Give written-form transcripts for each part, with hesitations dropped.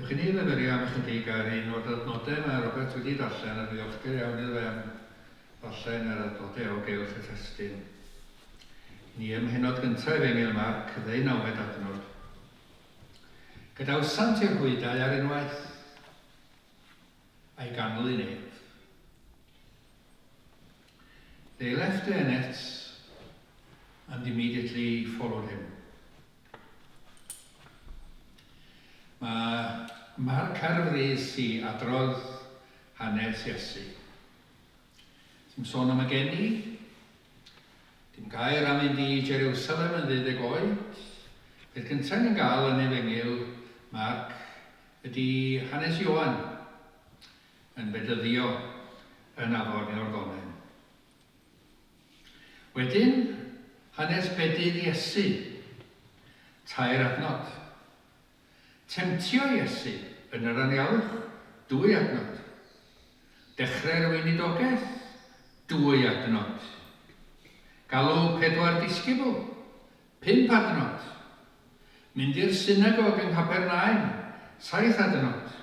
Dewch i ni fyfyrio am ychydig ar un o'r adnodau mae Robert wedi darllen a dwi ddiolchgar iawn iddo fe am ddarllen yr adnodau o gylch y testun. Ni ym mhennod gyntaf Efengyl Marc, y ddeunawfed adnod. Gadawsant i'r rhwydau ar unwaith, a'i ganlyn ef. They left their nets and immediately followed him. Mae Marc ar frys i adrodd hanes Iesu. Dim sôn am y geni, dim gair am fynd i Jeriwsalem yn ddeuddeg oed. Peth cyntaf ni'n gael yn Efengyl Marc ydy hanes Ioan yn bedyddio yn afon Iorddonen. Wedyn, hanes bedydd Iesu. Tair adnod. Temtio Iesu yn yr anialwch, dwy adnod. Dechrau'r weinidogaeth, dwy adnod. Galw pedwar disgybl, pump adnod. Mynd i'r synagog yng Nghapernaum, saith adnod.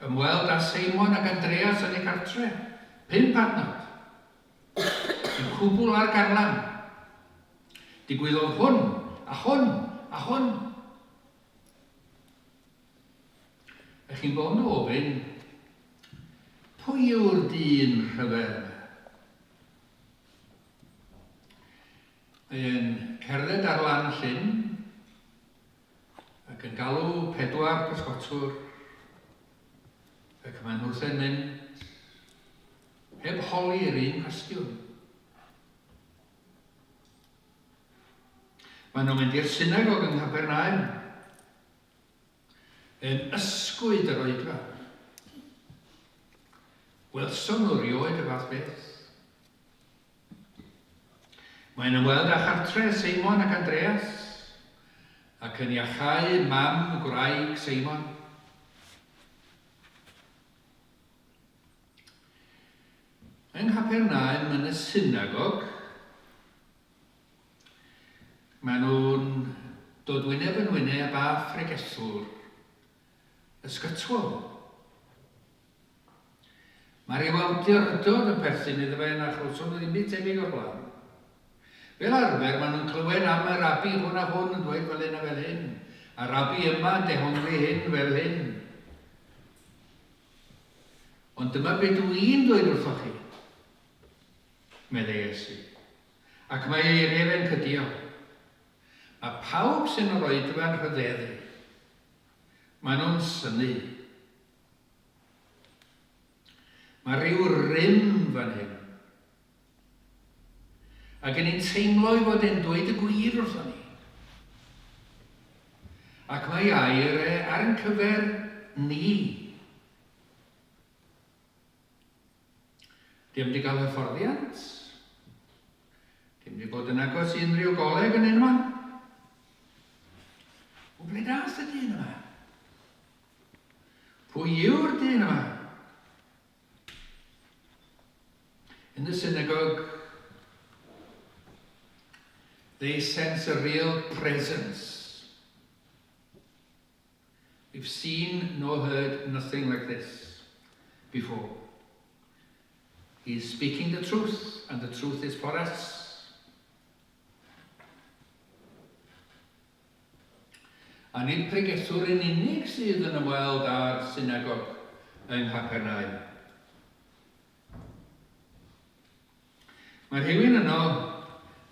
Ymweld â Seimon ac Andreas yn eu cartre, pump adnod. Y cwbl ar garlam. Digwyddodd hwn, a hwn, a hwn. Ych chi'n bownd o ofyn, pwy yw'r dyn rhyfedd yma? Mae e'n cerdded ar lan y llyn, Ac yn galw pedwar pysgotwr, ac maen nhw wrth mynd, heb holi'r un cwestiwn. Maen nhw'n mynd i'r synagog yng Nghapernaum, yn ysgwyd yr oedfa. Welson nhw rioed y fath beth. Mae'n ymweld â chartre Seimon ac Andreas, ac yn iacháu mam gwraig Seimon. Yng Nghapernaum yn y synagog, maen nhw'n dod wyneb yn wyneb â phregethwr ysgytwol. Mae rhyw awdurdod yn perthyn iddo fe na chlywson nhw ddim byd tebyg o'r blaen. Fel arfer, maen nhw'n clywed am y rabi hwn a hwn yn dweud fel hyn a fel hyn, a'r rabi yma yn dehongli hyn fel hyn. Ond dyma be dw i'n dweud wrthoch chi, meddai Iesu. Ac mae ei eiriau fe'n cydio. Mae pawb sy'n yr oedfa'n rhyfeddu. Maen nhw'n synnu. Mae rhyw rym fan hyn. Ac yn ni'n teimlo ei fod e'n dweud y gwir wrthon ni. Ac mae air e ar ein cyfer ni. Dim wedi cael hyfforddiant. Dim wedi bod yn agos i unrhyw goleg yn unman. O ble dath y dyn yma? Pwy yw'r dyn yma? In the synagogue, they sense a real presence. We've seen nor heard nothing like this before. He is speaking the truth, and the truth is for us. A nid pregethwr yn unig sydd yn ymweld â'r synagog yng Nghapernaum. Mae rhywun yno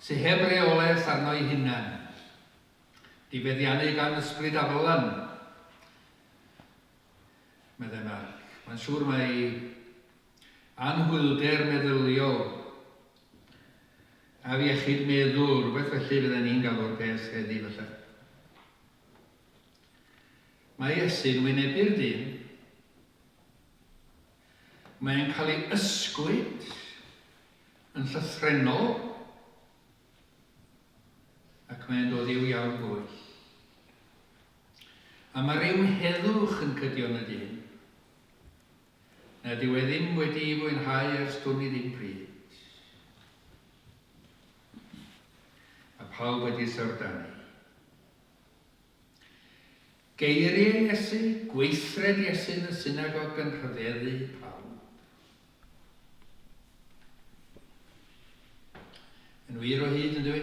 sy heb reolaeth arno'i hunan, difeddiannu gan ysbryd aflan, meddai Marc. Mae'n siŵr mai anhwylder meddyliol Afiechyd meddwl, rhywbeth felly fydden ni'n galw'r peth heddi falle. Mae Iesu'n wynebu'r dyn. Mae'n cael ei ysgwyd yn llythrennol ac mae'n dod i'w iawn bwyll. A mae rhyw heddwch yn cydio yn y dyn. Nad yw e ddim wedi'i fwynhau ers dwn i ddim pryd. Mae pawb wedi syfrdanu. Geiriau Iesu, gweithred Iesu yn y synagog yn rhyfeddu pawb. Yn wir o hyd, yn dwi?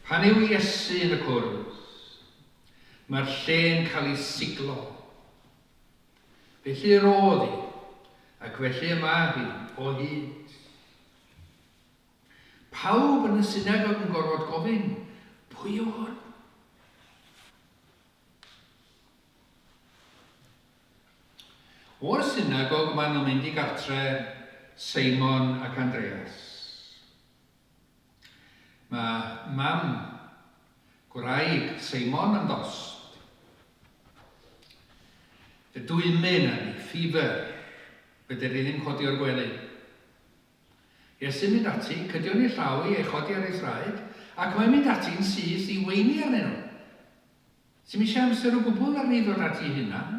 Pan yw Iesu yn y cwrdd, mae'r lle'n cael ei siglo. Felly yr oedd hi, ac felly y mae hi o hyd. Pawb yn y synagog yn gorfod gofyn, pwy yw hwn? O'r synagog maen nhw'n mynd i gartre Seimon ac Andreas. Mae mam gwraig Seimon yn dost. Y dwymyn arni, fever, fedr hi ddim codi o'r gwely. Iesu'n mynd ati, cydiwn ei llaw i ei chodi ar ei thraed, ac mae'n mynd ati'n syth i weini arnyn nhw. Sim eisiau amser o gwbl arni i ddod at ei hunan.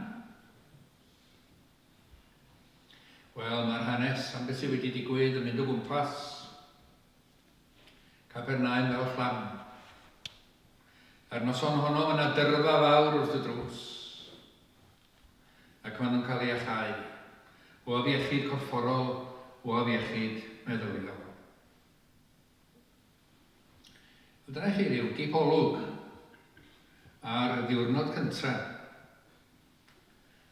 Wel, mae'r hanes am beth sydd wedi digwydd yn mynd o gwmpas Capernaum fel fflam. A'r noson honno mae yna dyrfa fawr wrth y drws. Ac maen nhw'n cael eu iacháu, o afiechyd corfforol, o afiechyd meddyliol. Wel, dyna i chi ryw gipolwg ar ddiwrnod cyntaf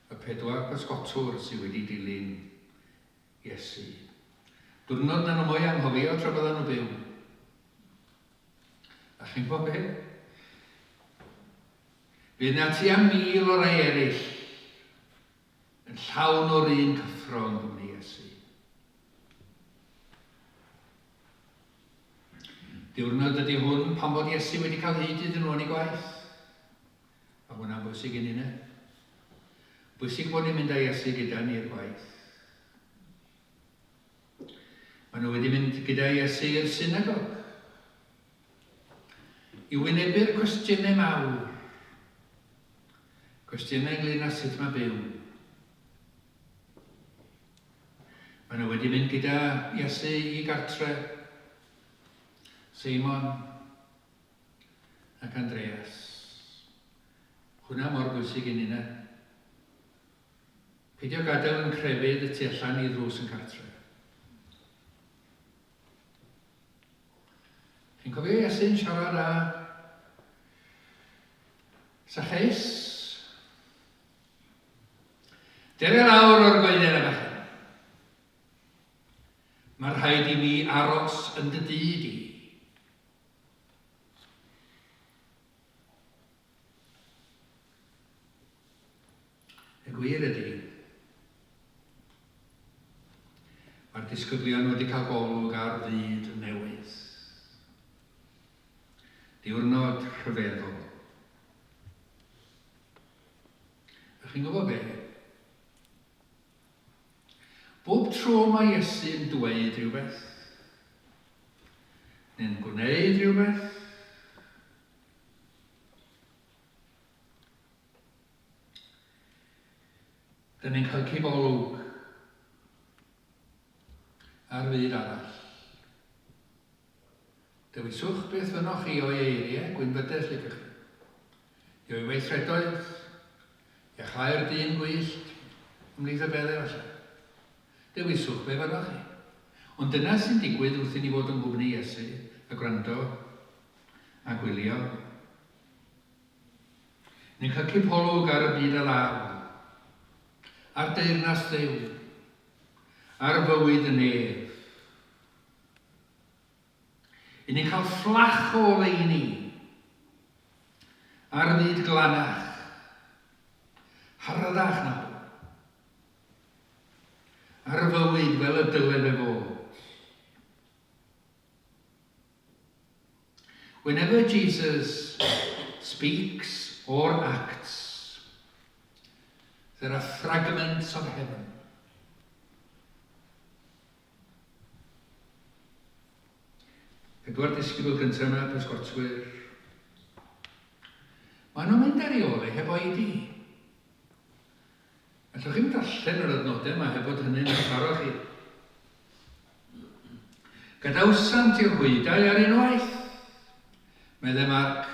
y pedwar pysgotwr sydd wedi dilyn Iesu. Diwrnod na nhw mo'i anghofio tra byddan nhw byw. A chi'n gwybod be? Fydd 'na tua 1,000 o rai eraill yn llawn o'r un cyffro yng nghwmni Iesu. Diwrnod ydy hwn pan fod Iesu wedi cael hyd iddyn nhw yn ei gwaith. Mae hwnna'n bwysig i ninne. Bwysig bod ni'n mynd â Iesu gyda ni i'r gwaith. Maen nhw wedi mynd gyda Iesu i'r synagog. I wynebu'r cwestiynau mawr. Cwestiynau ynglyn â sut mae byw. Maen nhw wedi mynd gyda Iesu i gartre Seimon ac Andreas. Hwna mor bwysig i ninna. Peidio gadael yn crefydd y tu allan i ddrws yn cartre. Chi'n cofio Iesu'n siarad â Sacheus? Dere lawr o'r goeden yma bachgen. Mae rhaid i mi aros yn dy dŷ di. Y gwir ydy, mae'r disgyblion wedi cael golwg ar fyd newydd. Diwrnod rhyfeddol. A chi'n gwybod be? Bob tro mae Iesu'n dweud rhywbeth, neu'n gwneud rhywbeth, Dyn ni'n cael cipolwg ar fyd arall. Dewiswch beth fynnoch chi o'i eiriau, gwynfydedd lle chi. I o'i weithredoedd, iachau'r dyn gwyllt, ymhlith y beddau falle. Dewiswch be fynnoch chi. Ond dyna sy'n digwydd wrth i ni fod yng nghwmni Iesu a gwrando a gwylio. Ni'n cael cipolwg ar y byd a ddaw, ar deyrnas Dduw, ar fywyd y nef. I ni'n cael fflach o oleuni ar fyd glanach, harddach na hwn, ar fywyd fel y dyle fe fod. Whenever Jesus speaks or acts, there are fragments of heaven. Pedwar disgybl gyntaf yma, pysgotwyr. Maen nhw'n mynd ar ei ôl e heb oedi. Allwch chi'm darllen yr adnodau yma heb fod hynny'n eich taro chi. Gadawsant i'r rhwydau ar unwaith, meddai Marc.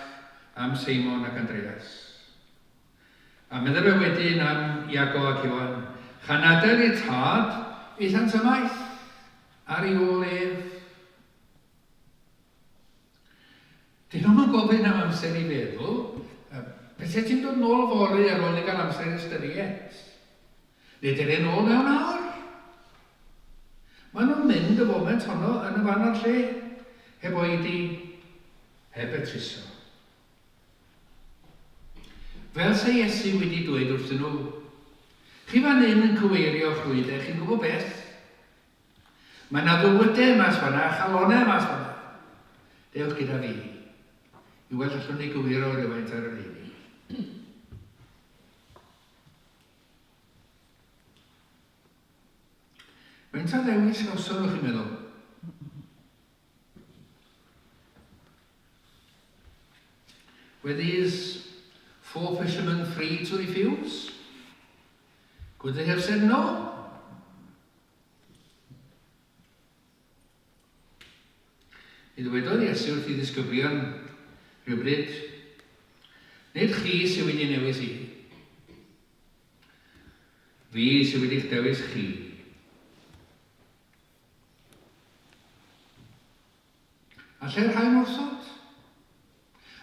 am Seimon ac Andreas. A medde fe wedyn am Iago ac Ioan, Chan adael eu tad, aethant ymaith ar ei ôl ef. Dyn nhw'm yn gofyn am amser i feddwl, pete ti'n dod nôl fory ar ôl i gael amser i ystyried? Neu dere nôl mewn awr? Maen nhw'n mynd y foment honno yn y fan a'r lle, heb oedi, heb betruso. Fel 'sa Iesu wedi dweud wrthyn nhw, Chi fan hyn yn cyweirio chlwydau, chi'n gwybod beth? Mae 'na fywydau mas fan'na, a chalonnau mas fan'na. Dewch gyda fi, i weld allwn ni gywiro rhywfaint ar y rheini. Faint o ddewis gawson nhw, chi'n meddwl? Were these four fishermen free to refuse? Could they have said no? Mi ddywedodd Iesu wrth ei ddisgyblion rhywbryd, Nid chi sydd wedi newis i. Fi sydd wedi'ch dewis chi. Allai'r rhain wrthod?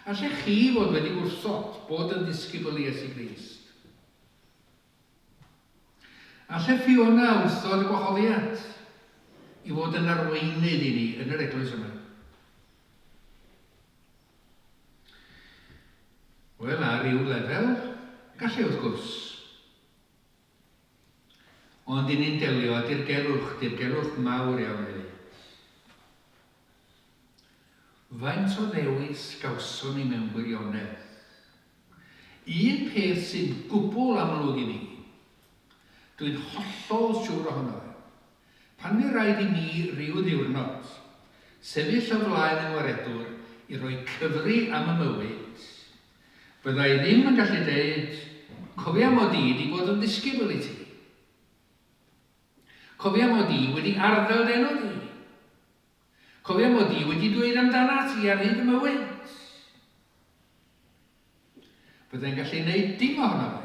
Allech chi fod wedi wrthod bod yn ddisgybl i Iesu Grist? Allai Fiona wrthod y gwahoddiad i fod yn arweinydd i ni yn yr eglwys yma? Wel, ar ryw lefel, gallai wrth gwrs. Ond i ni'n delio â dirgelwch, dirgelwch mawr iawn hefyd. Faint o ddewis gawson ni mewn gwirionedd? Un peth sy'n gwbl amlwg i mi, dwi'n hollol siŵr ohono fe, pan fydd raid i mi ryw ddiwrnod sefyll o flaen y ngwaredwr i roi cyfri am y mywyd, Fydda i ddim yn gallu deud, 'Cofia mod i 'di bod yn ddisgybl i ti. Cofia mod i wedi arddel dy enw di. Cofia mod i wedi dweud amdanat ti ar hyd y mywyd. Fydda i'n gallu neud dim ohono fe.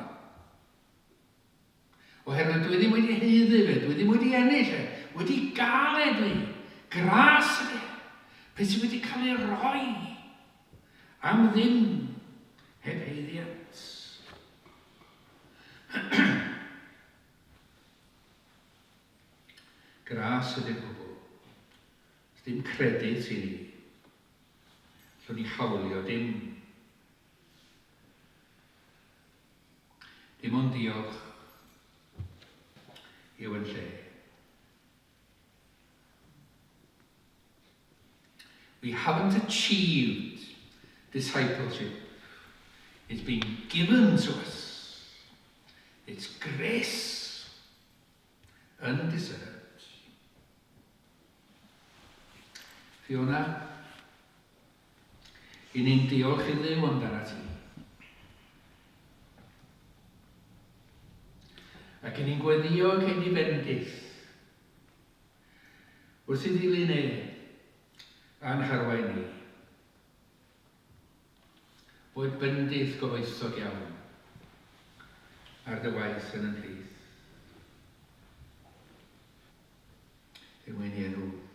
Oherwydd dwi ddim wedi haeddu fe, dwi ddim wedi ennill e, wedi gael e dwi. Gras ydy e. Peth sydd wedi cael ei roi am ddim heb haeddiant. Gras ydy'r gwbl. Dim credit i ni. Allwn ni hawlio dim. Dim ond diolch yw yn lle. We haven't achieved discipleship. It's been given to us. It's grace. Undeserved. Fiona, I ni'n diolch i Dduw amdanat ti. Ac i ni'n gweddio cei di fendith wrth i ddilyn e a'n harwain ni. Boed bendith gyfoethog iawn ar dy waith yn yn plith. Er mwyn i enw.